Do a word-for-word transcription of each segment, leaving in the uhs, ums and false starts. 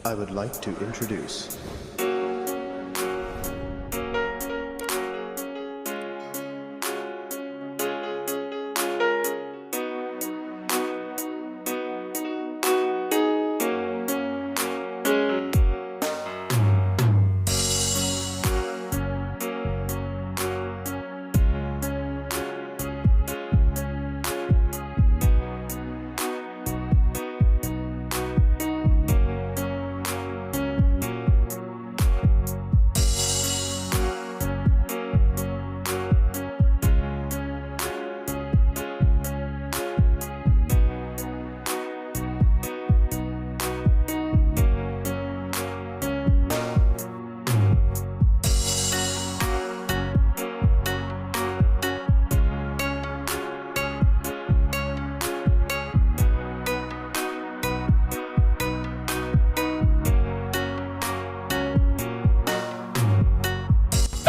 I would like to introduce.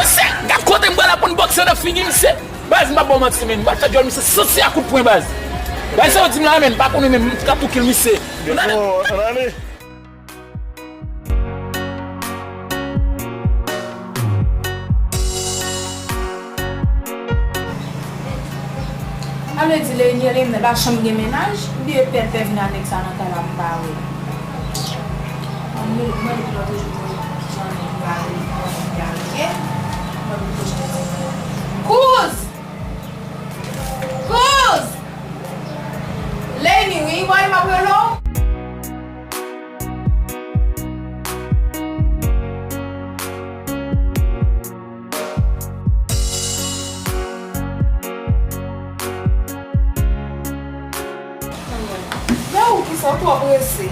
Mesye, gad kote m pral aprann bòkse nan figi misye. Baz, m pa ba w manti, men. M pral fè djòl misye santi a kout pwen, baz. Baz, sa yo di m la, men, m pa konnen, men, m ka tou kill misye. Ann ale. Sa vle di Leyni, Leyni nan pa janm gen mennaj? Oubyen pè, pè vin ak nèg sa nan kay la, m pa wè. Mwen, mwen, mwen, mwen toujou konnen kijan nèg yo ale, konnen nèg yo ale, oke? Mwen, mwen toujou konnen. Kouz! Kouz! Leyni, wi, mwen, m ap rele w. Men ou, kisa w twò prese?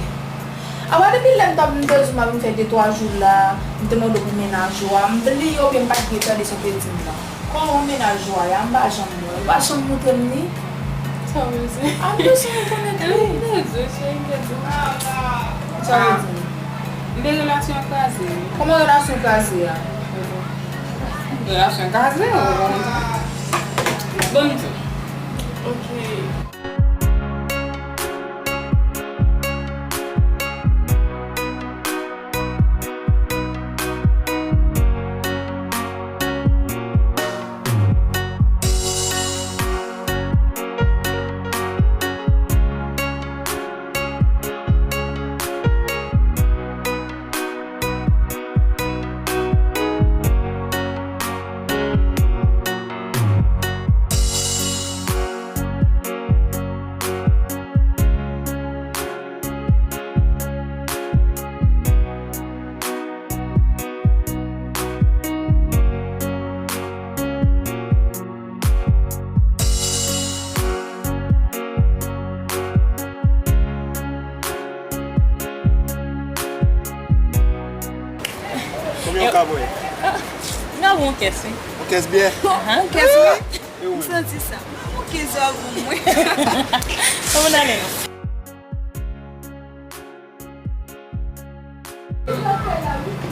Apa depi lè m t ap, m te di w m ap vin fè de twa jou la, m te mande w pou mennaj ou a, m bliye oubyen m pa t gen tande sa w te di m nan? Kòman mennaj ou a ye a? M pa janm wè l. Ou pa janm montre m li? Sa w bezwen? A, m bezwen rekonèt li. M te di w, cheri, m te di w. Sa w vle di? M te relasyon an kraze, wi. Kòman relasyon kraze a? Relasyon kraze, wi. Bon, m di w. Ok. Konbyen w ka bwè? Ah, m ka bwè yon kès, wi. Yon kès byè? Ahan, yon kès, wi. E ou menm? M santi sa. M ap yon kès avè w, mwen. Kòman n ale non?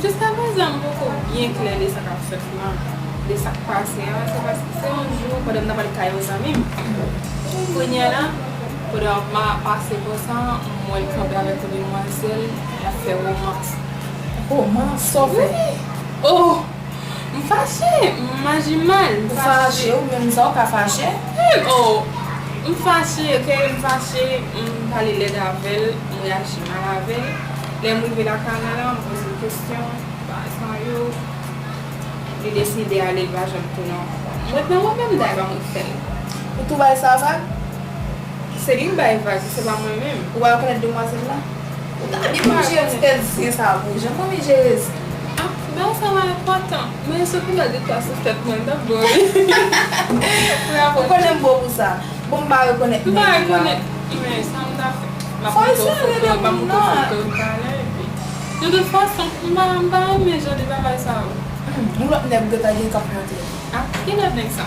Jiskaprezan, m poko byen klè de sa k ap fèt la, de sa k pase a, se paske se yon jou, pandan m t ap al kay yon zanmi m, kounye a la, pandan m ap pase konsa, m wè l kanpe avèk yon demwazèl, y ap fè womans. Womans? Sa w fè? Wi! Oh! M fache, m aji mal, m fache. Ou fache, ou menm sa, ou ka fache? Hmm, oh, m fache, ok, m fache, m pale lèd avè l, m reyaji mal avè l. Lè m rive lakay la, m poze l kesyon, bagay sa yo, li deside ale, li pa janm tounen ankò. M ret nan mwen menm, dayè m ret fè l. Ou tou bay sa vag? Se li k bay vag, se pa mwen menm. Ou pa rekonèt demwazèl la? Ou ta byen konn jere zen sa pou ou. Jan fanmi jere zen. Ah, bagay sa pa enpòtan. Men se pou gade twa sou tèt mwen, m t ap bo wi. Ou konnen m bo pou sa. Bon, m pa rekonèt nèg la. M pa rekonèt. Men sa m ta fè? M ap montre w foto, m ap montre w foto talè, epi de tout fason, m pa, m pa renmen jan de bagay sa yo. Hmm, yon lòt nèg gentan gen k ap montre. Ah, kilè nèg sa?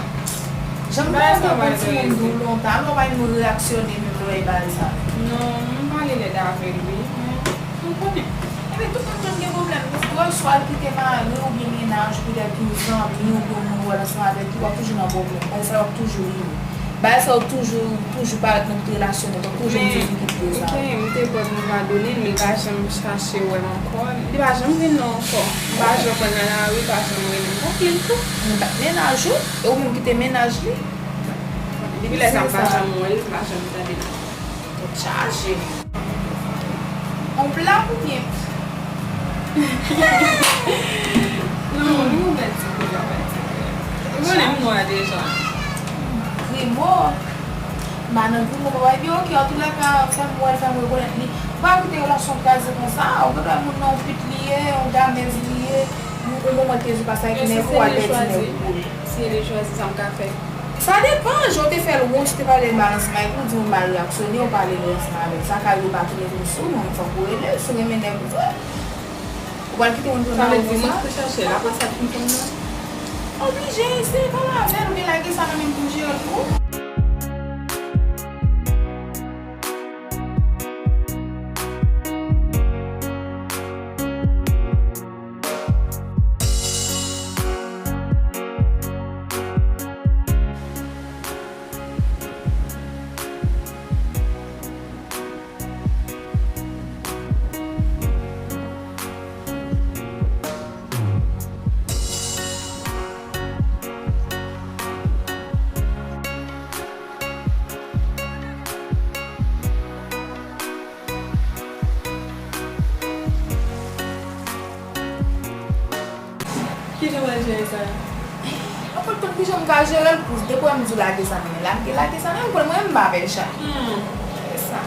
Jan m te montre w pou timoun di w lontan, alò w pa menm reyaksyone menm lè w wè bagay sa. Non, m pale lèd avè l wi, men ou konnen. Ebyen tout moun konn gen pwoblèm, dwòl swa l kite mari w oubyen mennaj ou, petèt yon zanmi w oubyen yon moun ou wè l ansanm avèk li, w ap toujou nan pwoblèm, bagay sa yo ap toujou rive. Bagay sa yo toujou, toujou parèt nan tout relasyon mwen, donk toujou m di fi ki prezan. Men, ok, m te pran pou m padone l, men l pa janm chache wè m ankò. Li pa janm vin non ankò. M pa janm wè l nan lari, l pa janm rele m. Tanpri l tou. Mwen pa t mennaj ou, e ou menm ki te mennaj li. Depi lè sa, m pa janm wè l, m pa janm tande l ankò. Tèt chaje. On pla oubyen? Non, nou mèt di kou la, mèt di kou. Ou konnen m nwa deja. Grimo. M pa nan grimo, papa. Epi, ok, antoulèka, fè m wè l, fè m rekonèt li. Ou pa kite relasyon kraze konsa. Ou gen dwa moun nan, yon pit li ye, yon damèz li ye. Yon, yon moman te di pa sa ki nève w, al pèdi nèv ou. Si se li chwazi, sa m ka fè? Sa depann, jan w te fè l wonj, te pale mal ansanm avèk li, ou di w mal reyaksyone, ou pale mal ansanm avè l. Sa ka rive pa tounen vin sou non, fòk ou rele l, si w renmen nèg ou vre. Ou pral kite moun pran nan ou konsa? Sa vle di, mwen ki te chache l, apa sa t fin fanm nan? Oblije, eseye pale avè l, oubyen lage sa nan men m pou m jere l pou ou. Kijan w pral jere sa? Anfen, tout kijan m ka jere l, pou depi w wè m di w lage sa nan men l la, m te lage sa nan men l, mwen menm m pa pè chat. Hmm. Se sa.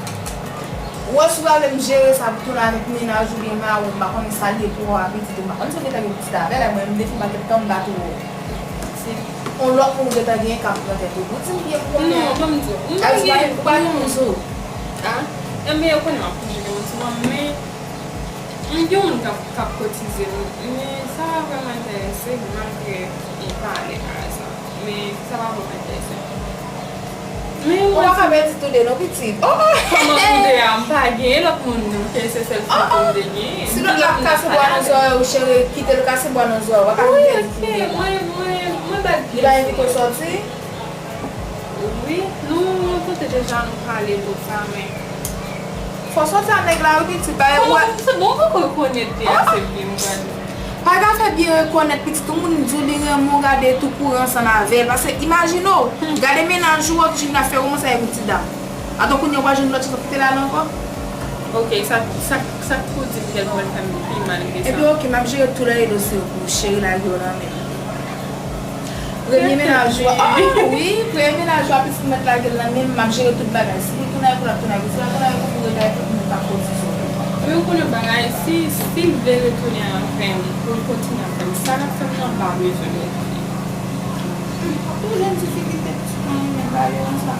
Ou wè, si w ta vle m jere sa pou tounen avèk mennaj ou byen mari w, m pa konnen sa l ye pou w a pitit ou, m pa konn si w gentan gen pitit avè l, mwen menm depi m pa gen tan m pa tou. Se yon lòt moun ou gentan gen k ap pran tèt ou. Ou di m byen pou konnen. Non, ban m di w. M pa gen, ou pa gen moun sou ou. Ah, enben, yo konnen m ap toujou gen moun sou mwen, men M gen yon moun k ap, k ap kotize m, men sa pa vrèman enterese m, malgre m pale pa sa. Men sa pa vrèman enterese m. Men ou pa ka pèdi toude non, pitit. Oh, oh! Kòman toude a? M pa gen lòt moun non, ke se sèl fi ke m te gen. Si lòt la ap kase bwa nan zòrèy ou, cheri, kite l kase bwa nan zòrèy ou, ou pa ka pèdi toude la. Mwen, mwen, mwen bat pye. Li pa envite w sòti? Wi, nou rankontre deja, nou pale tout sa, men. Fò sòti a nèg la, wi, pitit, pa wè. Se bon, ou poko rekonèt li ase byen, m pral. Pa ka fè byen rekonèt, pitit, yon moun di w li renmen w, gade tou kouri ansanm avè l. Paske, imajine w, gade mennaj ou, w ap jwenn afè w, kòmanse avèk yon ti dam. Atann kounye a, w pa jwenn lòt chans, w ap kite l ale ankò? Ok, sa, sa, sa k pou di m tèlman w al fè m pi mal ke sa. Epi, ok, m ap jere tou lè e dosye yo pou ou, cheri, lage yo nan men m. Premye mennaj ou a, oh, wi, premye mennaj ou a, pitit, mwen t lage l nan men m, m ap jere tout bagay. Si pou l tounen avèk ou, l ap tounen avèk ou. Si l pa tounen avèk ou, pou rete avèk ou, m p ap kotize w. Men ou konnen yon bagay, si, si l vle retounen avè m, pou l kontinye avè m, sa l ap fè m nan, m pa bezwen l retounen. Anpil jèn ti fi ki te plis renmen bagay konsa.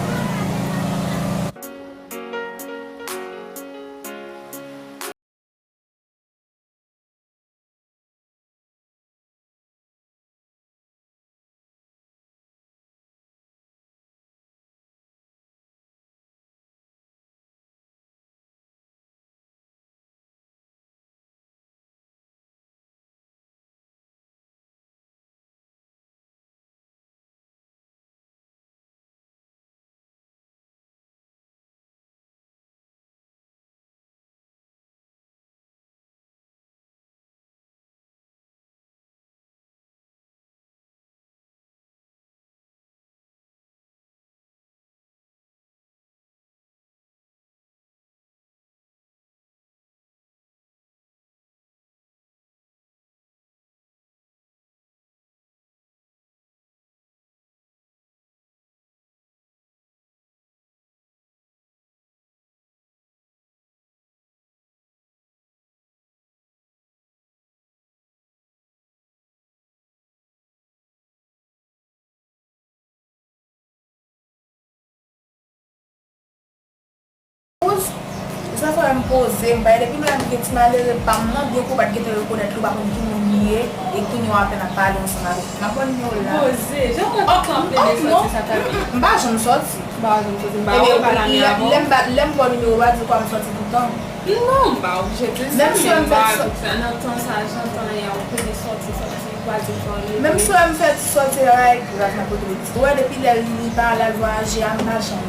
Sa fè m poze, m bay depi lè m gen ti malere pa m nan, byen ke w pa t gentan rekonèt li, w pa konn ki moun li ye, e kounye a w apèn ap pale ansanm avè l. M ap ba w nimewo l la. Poze, jan w kontan kanpe de sòti sa ta vin. M pa janm sòti. M pa janm sòti, m pa wè w pa la men avan. Lè m ba, lè m ba w nimewo, w pa di w pa m sòti toutan. Non, m pa oblije di sa, menm si men m m fè pa sa. Nan tan sa, jan tan ye a, ou konnen sòti, sòti, kwaze fò rete. Menm si wè m fè ti sòti la, e grav nan kote li. Ou wè depi lè li pa al, al vwayaje a, m pa janm.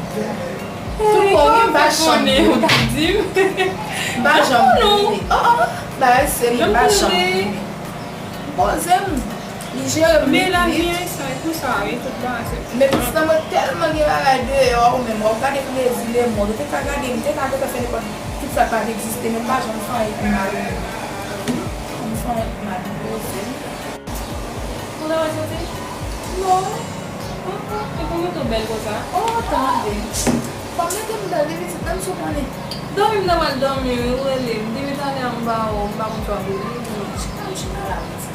Tout bon, wi, m pa janm. Ou t ap di m. M pa janm. Non, non. Oh, oh, bagay serye, m pa janm. Poze m. Li jere m vit. Men lavi a, e sa, e pou sa, e tout bagay se. Men pitit lan, mwen tèlman gen bagay deyò, ou menm, w ap gade plezi lemonn, ou te ka gade m, m te ka gentan fè nenpòt, tout sa k pa t egziste, men m pa janm fè anyen pou mal. M fè anyen pou mal, poze m. Ou ta wè soti? Non. Ankò? E pou mete w bèl konsa? Oh, tande. Fò m mete m bèl, wi, pitit, menm si w konnen. Dòmi, m ta pral dòmi, wi, ou rele m. Depi talè a, m pa wè w, m pa konn sa w rele m. Chita, m chita la, pitit.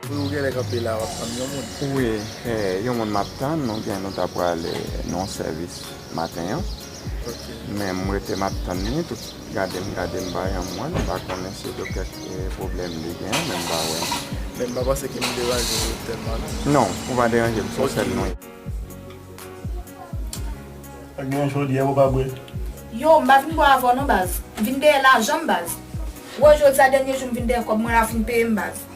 Wi, ou genlè kanpe la, w ap tann yon moun? Wi, eh, yon moun m ap tann, nou gen, nou ta pral, eh, nan yon sèvis maten an. Ok. Men m rete m ap tann li, tout gade m, gade m, pa janm wè l, m pa konnen si se kèk, eh, pwoblèm li gen, men m pa wè. Men m pa panse ke m deranje w tèlman, non. Non, ou pa deranje m, se yon sèl nou ye. Ak gen jodi a, ou pa bwè? Yo, m pa vin bwè avè w non, baz. M vin dèyè lajan m, baz. Wè, jodi a dènye jou m vin dèyè kòb mwen la fin peye m, baz.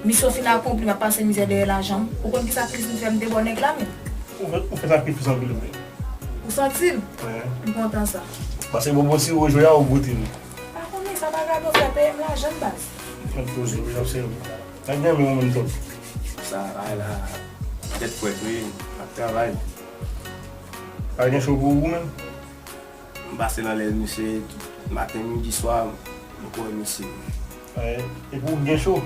Misyon fin akonpli, m ap pase mizè dèyè lajan m. Ou konn kisa Chris vin fè m te bò nèg la menm? Ou fè, ou fè sakrifis anpil vre. Ou santi l? Wi. M kontan sa. Paske bonbon siro jwe a, ou goute l. Pa konnen sa pa gade w fè peye m lajan m, baz. Mwen poze w, j ap sèvi. Nèg nan men w menm tou. Sa, ay la, tèt frèt wi, ap travay. Pa gen cho pou ou menm? M pase nan lè misye, maten, midi, swa, m kwè misye. E, epi w gen cho?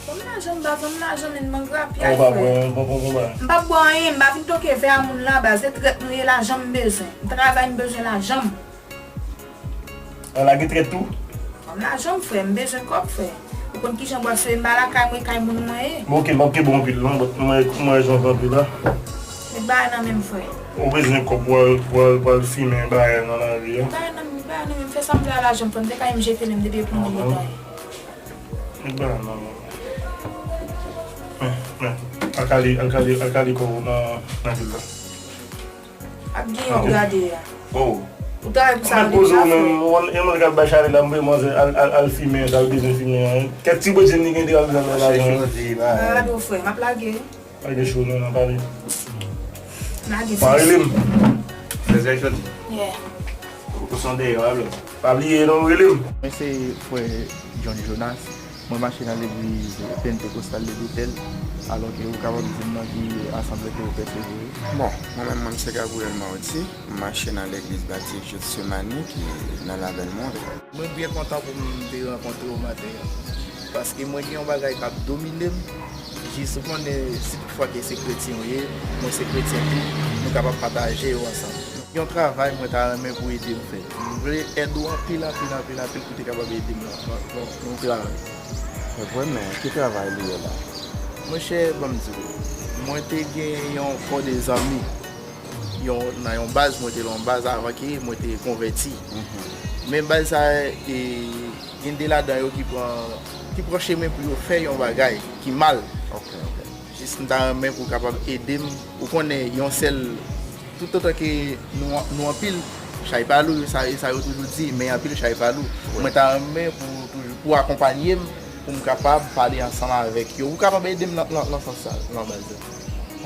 Ban m lajan m, baz, ban m lajan, men m an grapyay, frè. Ou pa bwè, bon, bon, bon, bon. M p ap bwè anyen, m pa vin toke vè a moun la, baz, se trèt nou ye, lajan m bezwen. M travay, m bezwen lajan m. An lage trèt tou? Ban m lajan m, frè, m bezwen kòb, frè. Ou konn kijan bwè sou m ba lakay mwen, kay moun mwen ye. Bon, ok, m p ap kenbe w anpil non, but mwen, mwen jan w anpil la. Met bagay nan men m, frè. Ou bezwen kòb pou al, pou al, pou al fimen bagay nan lari a? Met bagay nan, met bagay nan men m, fè sa m vle a lajan m, frè, m te ka menm jete men m depi e pou mwen yo taye. Met bagay nan men m. Men, men, al kale, al kale, al kale kò w nan, nan vil la. Ap gen yon gade a. Oh. Ou travay pou sa. Mwen poze w menm, yon moun k ap bay chalè la, m voye manzè al, al, al fimen, sa l bezwen fimen an. Kèk ti bredjenn li gen de al nan lajan. Gade w frè, m ap lage. Pa gen cho non, nan pale. Lage. Pa rele m. Sèzè jodi. Yeah. Ou son deyò, alò. Pa bliye non, rele m. Mwen se frè John Jonas. Mwen mache nan legliz Pentekostal de Betèl, alò ke ou kapab di m nan ki asanble ke ou pèsevere. Bon, mwen menm, mwen se Gabriel Marty, m mache nan legliz Batis Getsemani ki nan Lavèl Mond. Mwen byen kontan pou m te rankontre w maten an, paske mwen gen yon bagay k ap domine m, jis ou konnen si toutfwa ke se kretyen w ye, mwen se kretyen tou, nou kapab pataje yo ansanm. Yon travay mwen ta renmen pou ede m fè. M vle èd ou anpil, anpil, anpil, anpil pou te kapab ede m nan, nan, nan, nan travay. Se vre, men ki travay li ye la? Monchè, ban m di w, mwen te gen yon kò de zanmi. Yon, nan yon baz, mwen te nan yon baz avan ke mwen te konvèti. Mhm. Men baz sa, e, gen de ladan yo ki pran, ki pran chemen pou yo fè yon bagay ki mal. Ok, ok. Jis m ta renmen pou w kapab ede m. Ou konnen yon sèl, toutotan ke nou, nou anpil, chay pa lou, sa, e sa yo toujou di, men anpil chay pa lou. Wi. Mwen ta renmen pou, pou, pou w akonpanye m, pou m kapab pale ansanm avèk yo. Ou kapab ede m nan, nan, nan sans sa, nan baz la.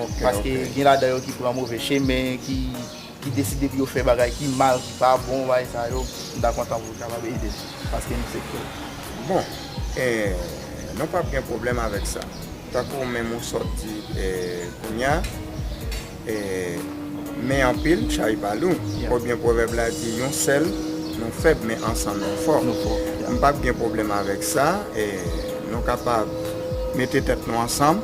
Ok, paske ok. Gen ladan yo ki pran move chemen, ki ki deside pou yo fè bagay ki mal, ki pa bon, bagay sa yo, m ta kontan pou yo kapab ede m, paske nou se frè. Bon, eh, nou p ap gen pwoblèm avèk sa. Tankou menm ou sot di, eh, kounye a, eh, men anpil, chay pa lou. Yeah. Oubyen pwovèb la di, yon sèl, nou fèb, men ansanm nou fò. Nou fò, yeah. M p ap gen pwoblèm avèk sa, eh, nou kapab mete tèt nou ansanm,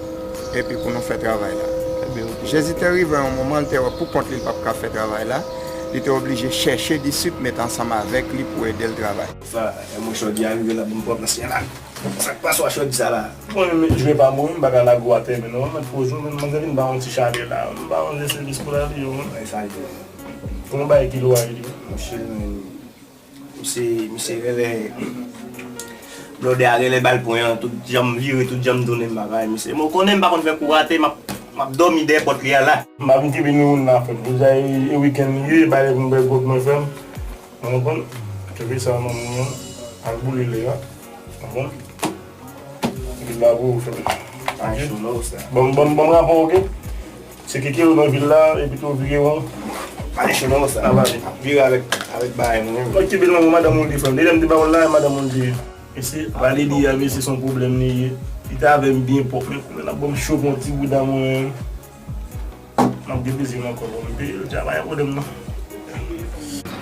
epi pou nou fè travay la. Ebyen, ok. Jezi te rive yon moman, li te wè pou kont li, li p ap ka fè travay la. Li te oblije chèche disip met ansanm avèk li pou ede l travay. Sa, e mwen chòdi a rive la, ban m pran plas mwen la. Sa k pase w a chòdi sa la? Mwen menm, jwe pa mwen, m pa ka lage w atè, men non, mèt poze w, men manzè vin ba w yon ti chalè la. M ba manzè sèvis pou lavi yo, men. Ay, sa l ye. Kòman bagay kilo a ye? Monchè, men, misye, misye rele blòdè a rele bal pwen an, tout jan m vire, tout jan m tounen, m pa bay misye. Mwen konnen m pa konn fè kou rate, m ap, m ap dòmi dèyè pòt li a la. M ap kenbe nou moun nan fèt. Deja e, e wikenn li ye, bagay pou m bay gwòg mwen frè m. Ou konprann? Kenbe sa manman an, al boule lè a. Ou konprann? Vil la pou ou frè m. Ay, cho non, sa. Ban m, ban m, ban m rapò, oke? Se keke yo nan vil la, epi tou vire won. Pale cho non sa. Vire avèk, avèk bagay mwen menm. Mwen kenbe nan madanm ou li frè m. Deja m te ba w la, madanm ou li ye. Mesye, pale li a, mesye, se yon pwoblèm li ye. Li te avè m byen pwòp, men kounye a l ap ban m cho pou yon ti bouda mwen. M ap gen plezi m ankò, bon, m peye l, dja pa gen pwoblèm non.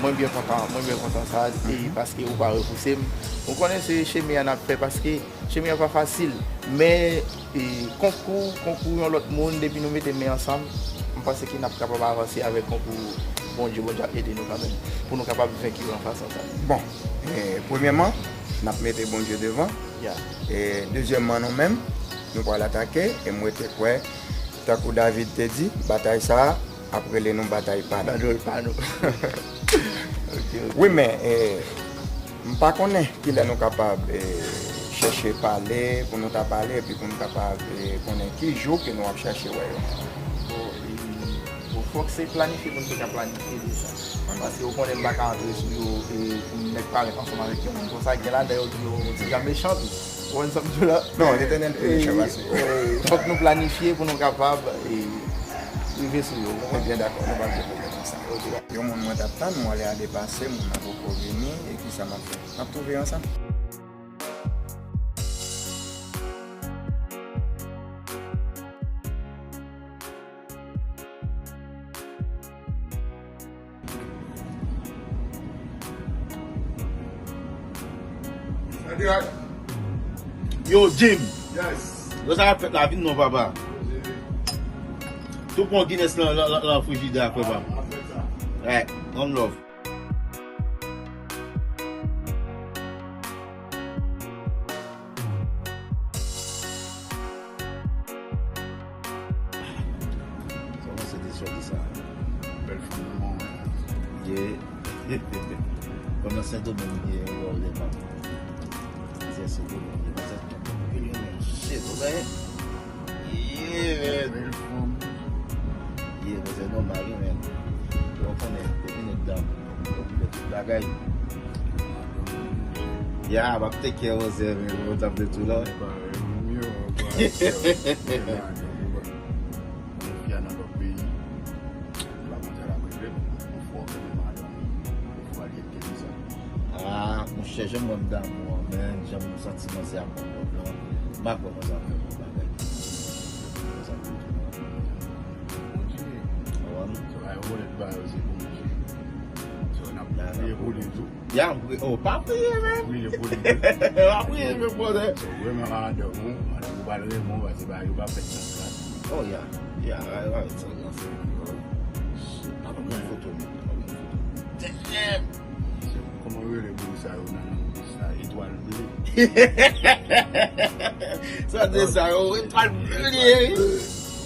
Mwen byen kontan, mwen byen kontan sa, e paske ou pa repouse m. Ou konnen se chemen an n ap fè, paske chemen an pa fasil, men, e, konkou, konkou yon lòt moun, depi nou mete men ansanm, m panse ke n ap kapab avanse avèk konkou Bondye, Bondye ap ede nou kanmenm, pou nou kapab venki an fason sa. Bon, e, premyèman, n ap mete Bondye devan. Ya. E, dezyèmman, nou menm, nou pral atake, e m rete kwè, tankou David te di, batay sa a, ap rele nou batay pa nou. Batay pa nou. Ok, ok. Wi, men, e, m pa konnen kilè nou kapab, e, chèche pale, pou nou ta pale, epi pou nou kapab, e, konnen ki jou ke nou ap chèche wè yo. Bon, e, bon, fòk se planifye pou nou te ka planifye deja. Paske ou konnen m pa ka antre sou yo, e, pou m mèt parèt ansanm avèk yon moun konsa, gen ladan yo di yo, yo ti jan mechan tou. Ou konprann sa m di w la? Non, Letènèl pi mechan pase yo. E, fòk nou planifye pou nou kapab, e, rive sou yo. Ebyen, dakò, nou pa gen pwoblèm nan sa. Yon moun mwen t ap tann, mwen ale a depase, moun nan poko vini, e kisa m ap fè? N ap twouve yo ansanm. Yo, Jim. Yes. Yo, sa k ap fèt la, vin non, papa. Tou pran Guinness lan, lan, lan, lan frijidè a, frè pa m. Right. One love. Sa w panse de sòti sa? Bèl fanm nan mwen. Ye. Kòm nan Sendomeng li ye, ou wè w devan. Se Sendomeng li ye, se Sendomeng li ye, men shit, ou genyen. Ye, men. Bèl fanm. Ye, men se nòmal, wi, men. Ou konnen, depi nou t dam. Tout bagay. Ya, m ap take care of them, men, mwen t ap de tou la. Fi a nan lòt peyi. Ou pa konn sa l ap regle, ou fò ke men madanm ou, ou fò al gen kèk sa. Ah, monchè, jan m wè m damou an, men, jan m santi mwen se ap pran pòt lan, m pa kwè mwen sa ap fè yon bagay. Mwen sa ap fè yon bagay. Bondye. Awa, non. Se pa yo volè ba yo, se Bondye. So, n ap priye pou li tou. Ya, m pri-, oh, pa priye, men. Priye pou li tou. Pa priye, men, brother. So, vrèman, madanm ou, madanm ou pa l renmen w, paske bagay yo pa fèt nan klas. Oh, ya. Ya, right, right. Sa, sa, sa. Shit, pa pran foto, men. Pa pran foto. Damn! Kòman yo rele moun sa yo nan lang ris la? Etwal ble. Sa di sa yo, etwal ble li ye, wi.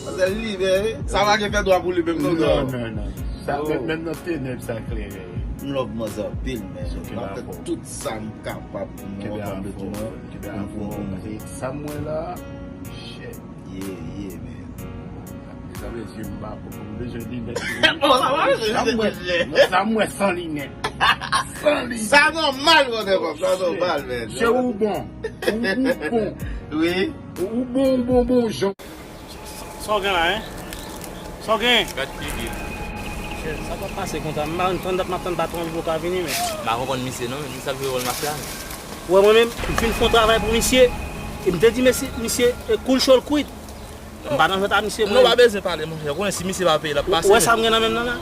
Manzè libere, wi. Sa pa gen fè dwa pou li menm non, non, non, non. Sa, oh, menm, menm nan tenèb sa klere. M love manzè anpil, men. M ap fè tout sa m kapab pou nou ansanm de tou, non. Kenbe a fò, frè m. Kenbe a fò, paske sa m wè la, shit. Yeah, yeah, man. Sa vle di m pa, m bezwen linèt. Bon, sa va, sa m wè, sa m wè san linèt. San linèt. Sa nòmal, mon frè, sa nòmal, man. Chè ou bon. Ou, ou bon. Wi. Ou bon, ou bon, bon jan. Sa w gen la, en? Sa w gen? Gad figi l. Chè, sa p ap pase konsa. M pa konn tann dat m ap tann patwon an pou l ka vini, men. M pa konprann misye non, men ki sa l vle wòl mafya, men. Ou wè mwen menm, m fin fè yon travay pou misye, e m te di mesye, misye, e, cool show l kwit. M pa nan jwèt a misye, mwen. Non, pa bezwen pale, monchè. Ou konnen si misye pa peye, l ap pase. Ou wè sa m gen nan men m nan la?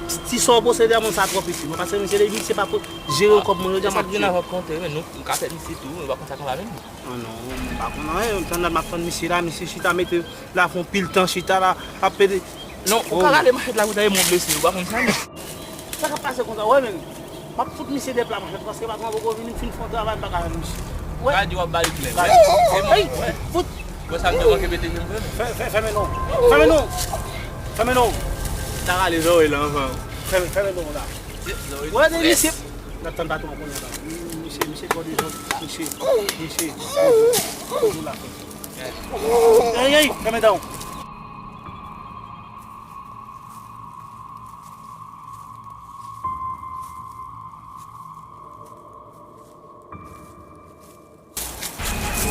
Ti sa w posede a, mwen, sa twò piti. Mwen, paske misye, depi misye pa po-, jere yon kòb, mwen, yo di a m ap jere. Sa k gen avè w konte, men nou, m ka fè misye tou, ou pa konn sa k anba men m. Non, non, m pa konn anyen. Tann dat m ap tann misye la, misye chita mete lafon pil tan chita la, ap pede. Non, ou ka rale machèt la pou ta e mwen blese, ou pa konn sa, non. Sa k ap pase konsa, wè menm. M ap fout misye de pla manchèt paske patwon an poko vini, m fin fè yon travay, m pa ka jwenn misye. Wè. Gade w ap ba li plè. Gade. Ey, fout. Wè sa m te manke mete menm vre. Fè, fè, fèmen non. Fèmen non. Fèmen non. Ta rale zòrèy la anvan. Fèmen, fèmen non la. Wè de misye. N ap tann patwon an konnen la. Misye, misye gòde zòt. Misye, misye. Toujou la. Ey, ey, fèmen dan w.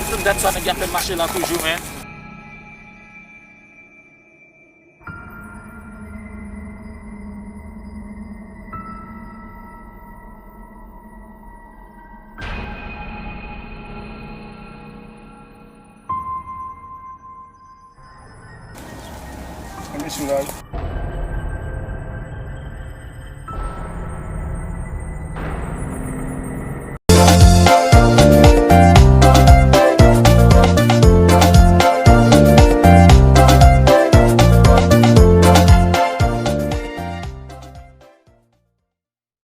Tout dat sa nèg y ap fè mache la toujou, men. Mesye la.